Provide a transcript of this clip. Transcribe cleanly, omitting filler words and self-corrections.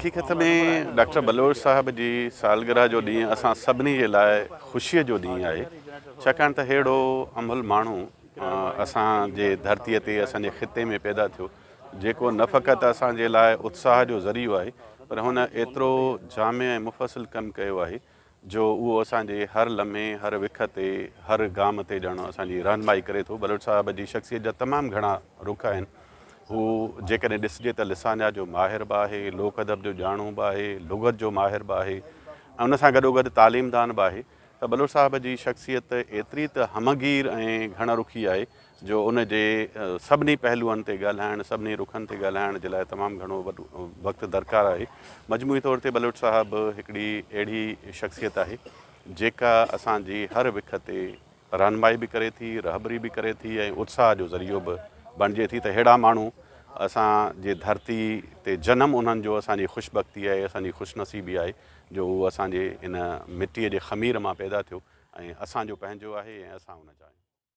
حقيقت ۾ ڊاڪٽر بلوچ صاحب جي سالگرهه جو ڏينهن اسان سڀني جي لاء خوشيء جو ڏينهن آهي، ڇاڪاڻ ته ههڙو املهه ماڻهو اسان جي ڌرتيء تي اسان جي خطي ۾ پيدا ٿيو، جيڪو نه فقط اسان جي لاء اتساهه جو ذريعو آهي، پر هن ايترو جامع ۽ مفصل ڪم ڪيو آهي، جو اهو اسان جي هر لمحي، هر وک تي، هر گام تي ڄڻ اسان جي رهنمائي ڪري ٿو. بلوچ صاحب جي شخصيت جا تمام گهڻا رخ آهن. هو جيڪڏهن ڏسجي ته لسانيات جو ماهر به آهي، لوڪ ادب جو ڄاڻو به آهي، لغت جو ماهر به آهي ۽ ان سان گڏوگڏ تعليمدان به آهي ته بلوچ صاحب جي شخصيت ايتري ته همه گير ۽ گهڻ رخي آهي جو ان جي سڀني پهلوئن تي ڳالهائڻ، سڀني رخن تي ڳالهائڻ جي لاء تمام گهڻو وڏو وقت درڪار آهي. مجموعي طور تي بلوچ صاحب هڪڙي اهڙي شخصيت آهي، جيڪا اسان جي هر وک تي رهنمائي به ڪري ٿي، رهبري به ڪري ٿي ۽ اتساهه جو ذريعو به بڻجي ٿي ته ههڙا ماڻهو اسان جي ڌرتي تي جنم انهن جو اسان جي خوش بختي آهي، اسان جي خوش نصيبي آهي جو هو اسان جي ان مٽيء جي خمير مان پيدا ٿيو ۽ اسان جو پنهنجو آهي ۽ اسان ان جا آهيون.